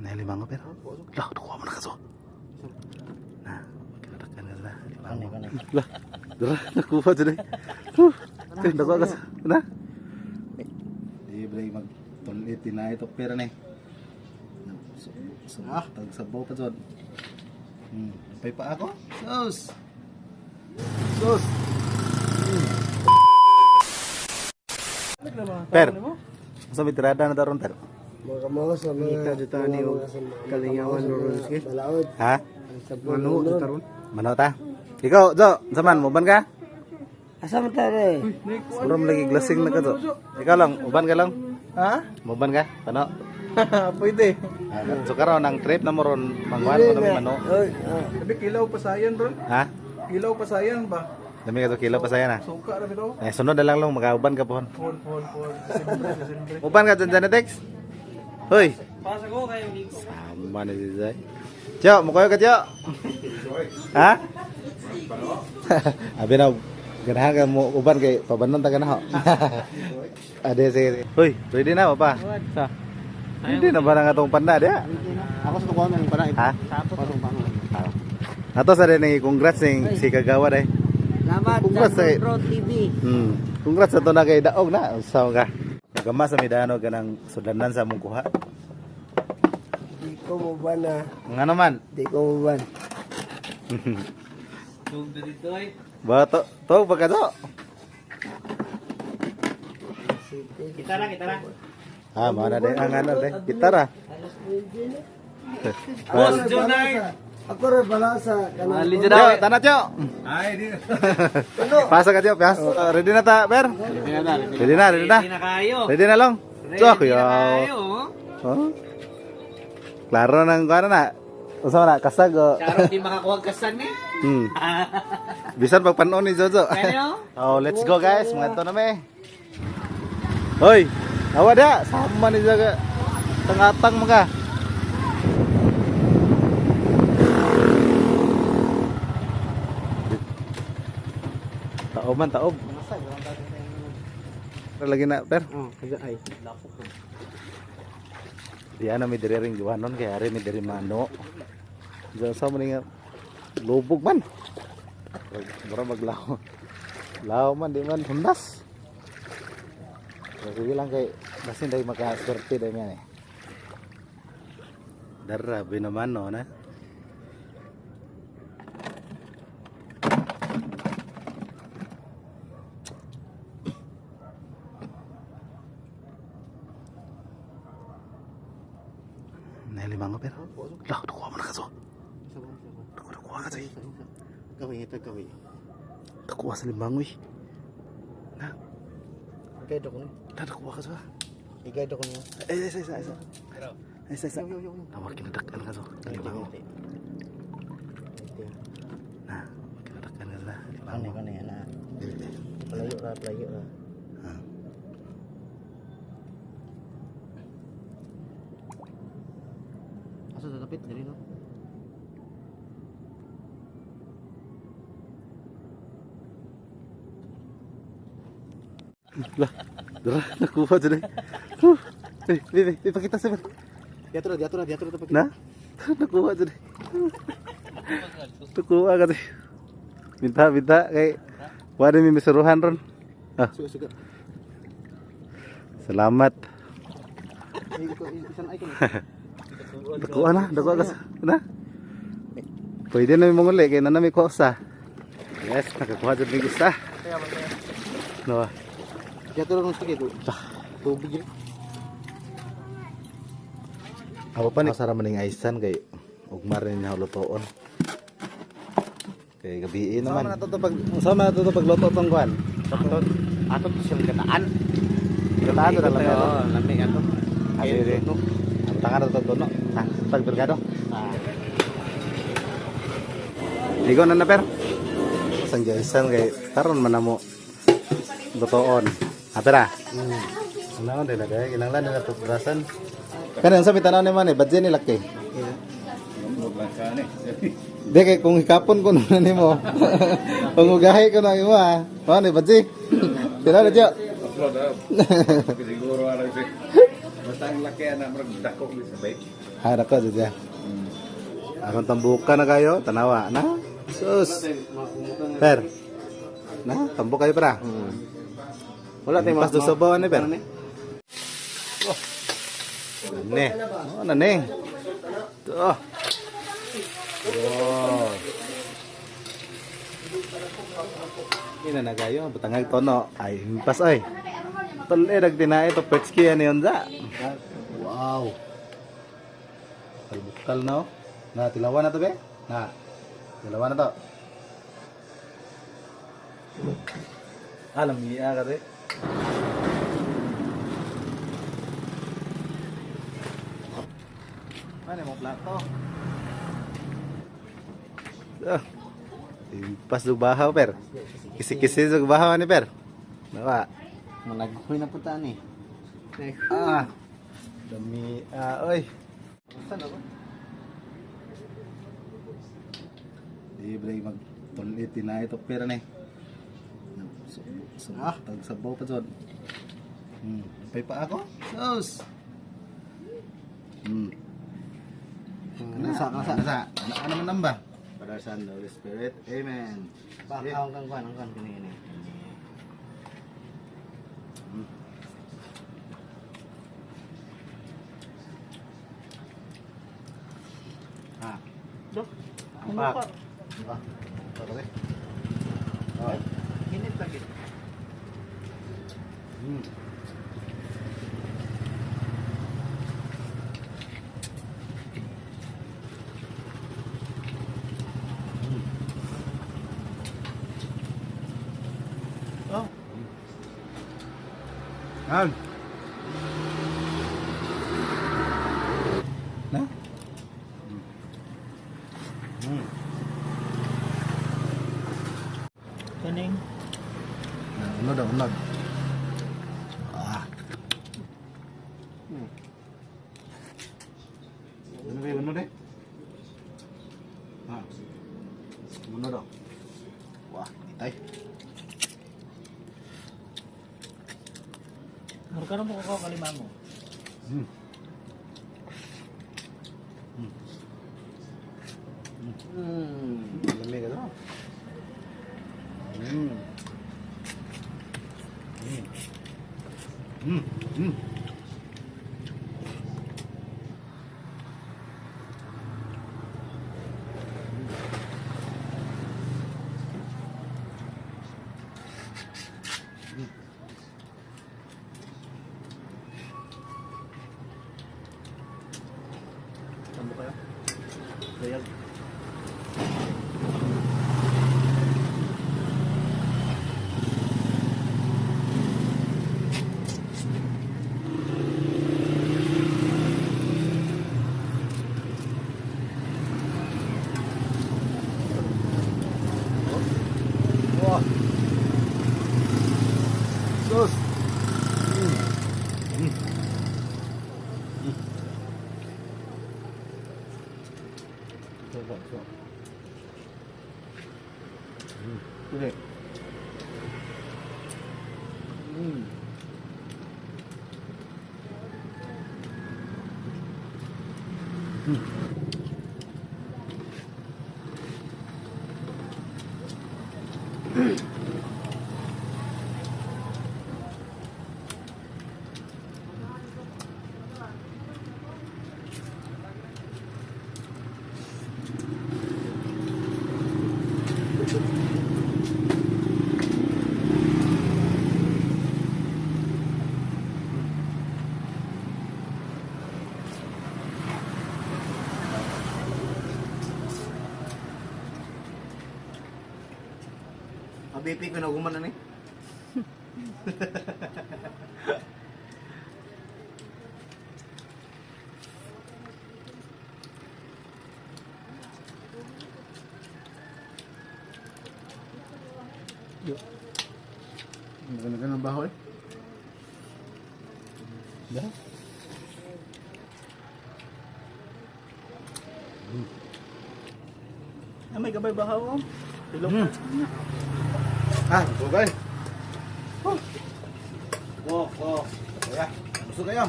Nalimango pero. Lah, nakuha mo na kaso. Na, kinadakan ka na. Limango. Lah, dara, nakuha dyan eh. Huh, eh, nakuha ka sa. Na? Di, balik magtulit na ito pera na eh. Ah, tagsabaw pa dyan. Napay pa ako. Sus! Sus! Per, sa may tirada na daron, per? Mga mga sa mga Kita ni og kalingawan ron sige. Balaod. Ha? Mano sa taron. Mano ta? Ikaw, Jo, saman, muban ka? Asa man tayo eh? Siguro mo lagi glasing na ka, Jo. Ikaw lang, uban ka lang. Ha? Muban ka? Pano? Pwede. Ah, so karon ang trip na mo ron, mangwan mo na may mano. Oy, ah. Sabi kilaw pasayan ron. Ha? Kilaw pasayan ba? Dami ka to kilo pa saya na. Suka ra bitaw. Eh, sunod na lang lang, makauban ka pohon. Hon hon hon. Siyempre, siyempre. Uban ka dyan, Janetex? Hoy! Pasa ko kayo Nico. Sama na si Zay. Tiyo, mukayo ka, Tiyo. Ha? Abi na, ganahan ka mo uban kay pabanon ta ka na ho. Ade, sige, sige. Hoy, ready na ba pa? Sa. Hindi na ba na nga tong panda diya? Ako sa tukuan ng pana. Ha? Sa tong pana. Ato sa rin ni congrats ning si Kagawa day. Salamat Congrats, sa eh. Bro TV. Congrats sa to na kay daog na. Usaw ka. Nagama sa midano ganang sudlanan sa among kuha. Di ko mo ba na? Nga naman. Di ko mo ba? Ba to to ba ka to? Kita na, kita na. Ah, mao na day ang ano day. Gitara. Boss Jonard. Ako rin balasa. Kanang Tiyo, tana tiyo. Ay, di. Pasa ka tiyo, pas. Ready na ta, per? Ready na, Ready na, ready na. Ready na kayo. Ready na lang. Ready Tiyo, na kuya. kayo. Oh. Oh. Klaro nang kuno na. Usa man na kasag. Oh. Charot di makakuha kasan eh. Bisan pagpanon ni Jojo. Ano? Oh, let's go guys. Mga ito na may. Hoy, awa da. Sama ni Jaga. Tangatang mo ka. Taob man, taob. Pero lagi na, per. Oh, kaga ay. Di ana may diri ring giwanon kay ari may diri mano. Diyan sa mo ni nga lubog man. Mura maglaw. Law man di man hundas. Pero sige lang kay basin dai makaswerte dai man eh. Dara naman no na. Nalimango pero. Lah, nakuha mo na kaso. Nakuha, nakuha ka eh. Kaway ito kaway. Nakuha sa limango eh. Na, Igay ko ni. na nakuha ka sa. Igay ko ni. Ay, isa, isa, isa. Ay, isa, isa. Tawar kinadakan ka so. Limango. Na, kinadakan ka sa. Limango. Kani ana. Palayo ra, palayo ra. Ha. Asa sa tapit diri no? Lah, dara, nakuha dyan eh. Huh. Eh, bebe, bebe, pakita sa Diato ra, diato ra, diato ra Na? Nakuha dyan eh. Nakuha ka dyan. Minta, minta, kay wala may misuruhan ron. Ah, Suga suga. salamat. Ay ko isan ay ko. Nakuha na, nakuha ka sa, na? Pwede na may manguli, kaya na namin kuha usa. Yes, nakakuha dyan may isa. No, Diato ra nung sige ko. Tubig ra. Ako pa ni sara maning aisan kay ugma rin niya lutoon. Kay gabi naman. Sama na to pag sama na to pagluto tong kuan. Ato, ato to siyang gataan. Gataan to lang Oo, lami ato. Ah, sige, sige. Ang tanga na to to no. Ah, tag bergado. Ah. Ligo na na per. Sang jaisan kay karon man namo lutoon. Ah, pera. Ano din na kay kinahanglan nila toothbrushan. Kanan sa mitanaw ni man eh, badye ni laki. Di kay kung hikapon ko na nimo. Kung ugahi ko na imo ah. Mao ni badye. Sila na tiyo. Siguro ano si. Basta Basta ang laki ana murag dako gyud sa bike. Ha, dako jud siya. Aron tambukan na kayo, tanawa na. Sus. Per. Na, tambok kayo para. Wala tayo Pas do sabaw ani per. Oh. Ne. Oh, na ne. To. Wow. Ina na kayo, butangag tono. Ay, pas ay. Tol eh nagtinae to petski ani unsa. Wow. Bukal na oh. Na tilawan na to be. Na. Tilawan na to. Alam niya ka te. Ano mo plato? Ah. Pas bahaw per. Kisi-kisi sa bahaw ani per. Nawa. Managhoy na puta ni. Ah. Dami ah oy. Saan ako? Di ba mag tulit na ito pera ni. Ah, tag sabaw pa jud. Pay pa ako. Sus. Nasa nasa. Nasa. Ano ano man namba? Father, Son, Holy Spirit. Amen. Baka ang kang kwan, ang kwan kini kini. Ah. Do. Pak. Ah. Sorry. Oh. Init lagi. Oh. Yan. Na? Kaning. Na, unod ah, unod. Ah. Ano ba yung unod eh? Ah. Unod ah. Wah, itay. Murka na mo ko kalima mo. Lamig ka to. Tambo kayo. Dayag. Wah. Sus. Sige. ABP ko na guman na ni. Maganda ng baho eh. Dah. Ah, may gabay bahaw oh. Ilok. Ah, busog kayo. Oh. Oh, oh. Kaya, busog kayo.